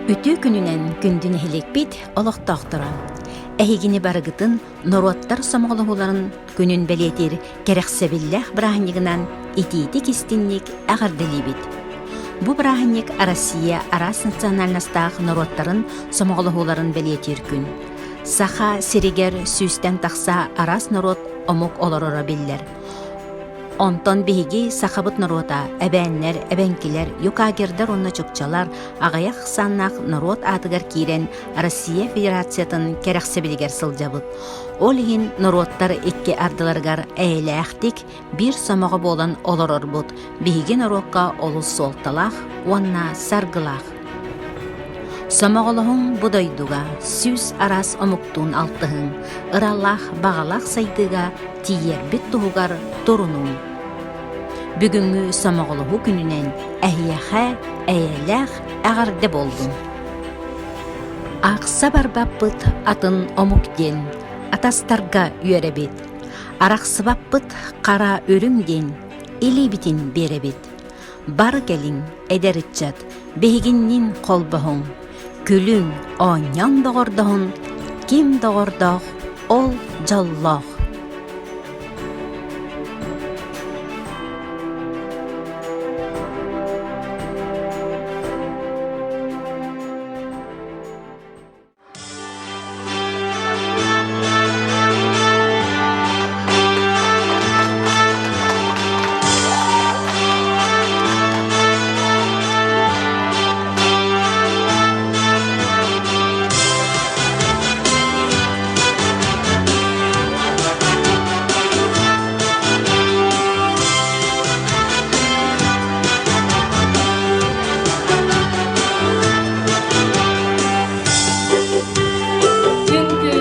Үтүө күнүнэн күндү нэһилиэкпит олохтоохторо! Эһигини барыгытын норуоттар сомоҕолоһууларын күнүн бэлиэтиир кэрэхсэбиллээх бырааһынньыгынан итиитик-истиҥник эҕэрдэлиибит! Бу бырааһынньык Россия араас национальностаах норуоттарын сомоҕолоһууларын бэлиэтиир күн. Саха сиригэр сүүстэн тахса араас норуот омук олороро биллэр. Онтон биһиги сахабыт норуота, эбээннэр, эбэҥкилэр, юкагердар уонна чукчалар аҕыйах ахсааннаах норуот аатыгар киирэн Россия Федерациятын кэрэхсэбилигэр сылдьабыт. Ол иһин норуоттар икки ардыларыгар эйэлээхтик биир сомоҕо буолан олорорбут биһиги норуокка олус суолталаах уонна саргылаах. Сомоҕолоһуҥ бу дойдуга сүүс араас омуктуун алтыһыҥ, ыралаах, баҕалаах сайдыыга тиийэрбит туһугар турунуҥ. Бүгүҥҥү сомоҕолоһуу күнүнэн эһиэхэ эйэлээх эҕэрдэ буоллун! Аахса барбаппыт атын омук диэн атастарга үөрэбит, арахсыбаппыт хара үрүҥ диэн илиибитин биэрэбит. Бары кэлиҥ, эдэр ыччат, биһигинниин холбоһуҥ, күлүҥ, оонньооҥ доҕордоһун, ким доҕордоох, ол дьоллоох. Үҥкүү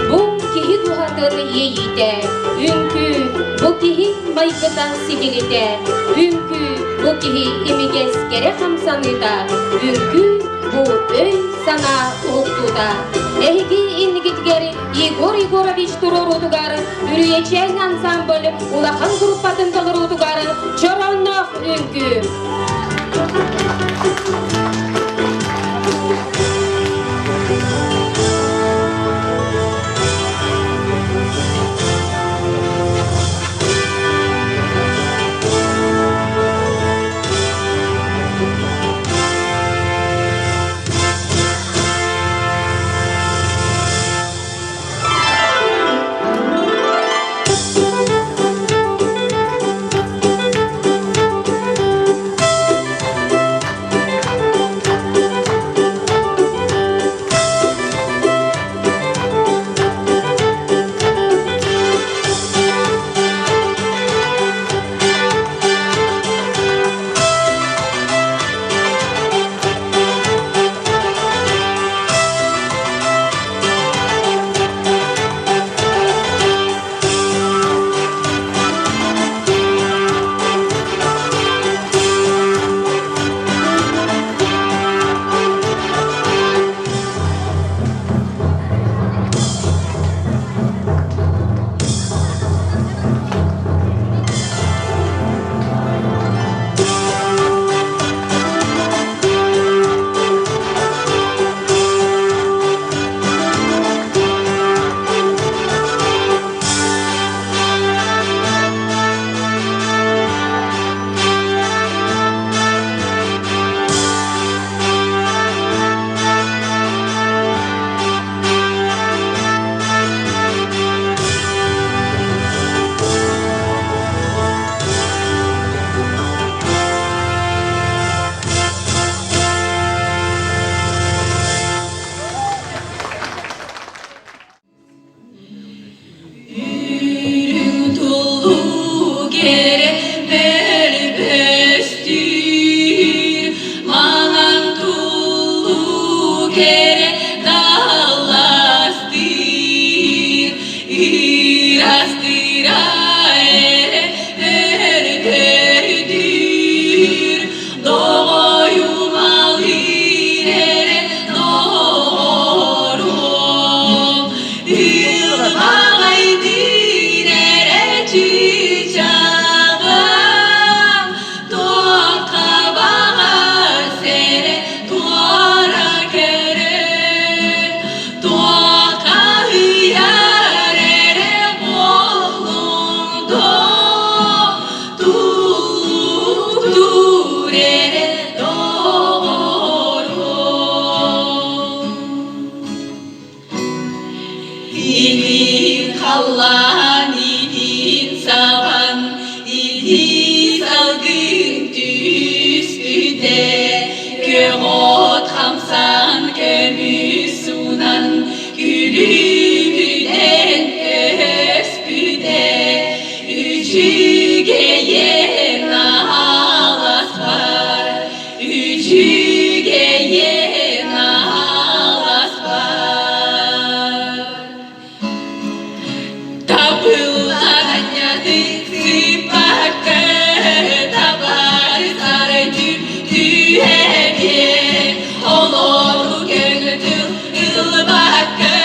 бу киһи дууһатын иэйиитэ, үҥкүү бу киһи майгыта сигилитэ, үҥкүү бу киһи имигэс кэрэ хамсаныыта, үҥкүү бу өй-санаа уһуктуута. Эһиги иннигитигэр Егор Егорович туруоруутугар Үрүйэчээн ансамбль улахан группатын толоруутугар Чороонноох үҥкүү. Илин халлаан илин сабан, илии салгын түспүтэ, көҕөт хамсан көмүс суунан күлүмүнэн өспүтэ, үчүгэйин ааласпар, үчүгэйин ааласпар. Табылланньаны сыппакка табаарыстары түһэбиэн, олору көнөтүл ылбакка.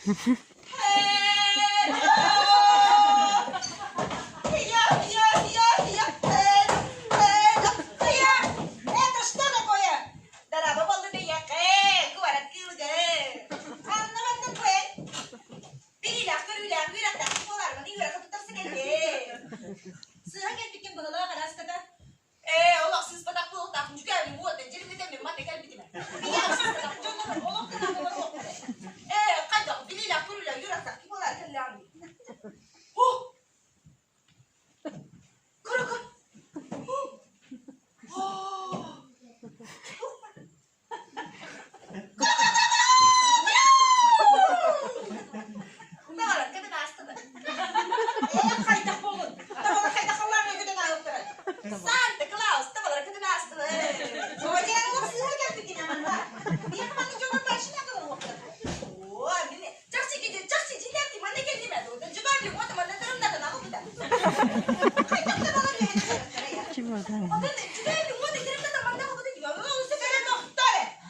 Это что такое? Дорога Ээ, олох сыыспатах буолуохтаахпын, дьүкээбим уот, дьиримнэтэммин манна кэлбитим. Ийэм сыыспатах, дьоннорум олох да наадалара суох этэ. Ээ, хайдах билиилээх көрүүлээх үөрэхтээх ким буолаары кэллэҕиҥ? О! Кыра-кыра! О!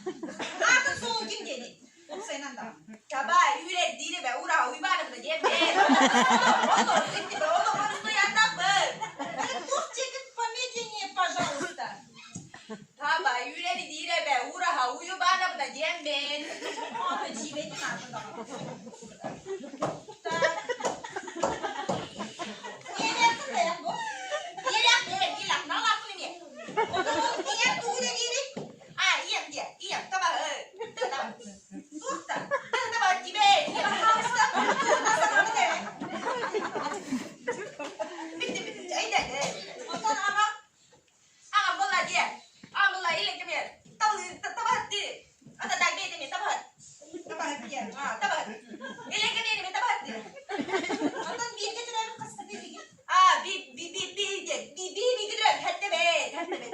Аатын суолун ким диэний? Уопсайынан да. Таба, үүрэр диир эбэ, ура, Уйбаанабына диэн Олор, итти олор, стояннаппын. Туох чекин помедленнее, пожалуйста. Таба, үүрэр диир эбэ, ураха, Уйбаанабына диэн мен. Аны жибетин атын Так.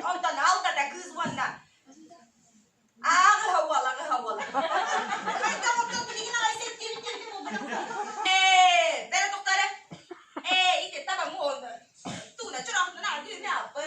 Онтон алтата кыыс уонна ааҕыһа уол, аҕыһа уол. Хайдах оттон билигин аҕай сэртиэбит диэбитим буолбатах. Ээ, бэрэ тохтоо Ээ, ити таба муон. Тууна чорохтун аҕа түүнэ аппы.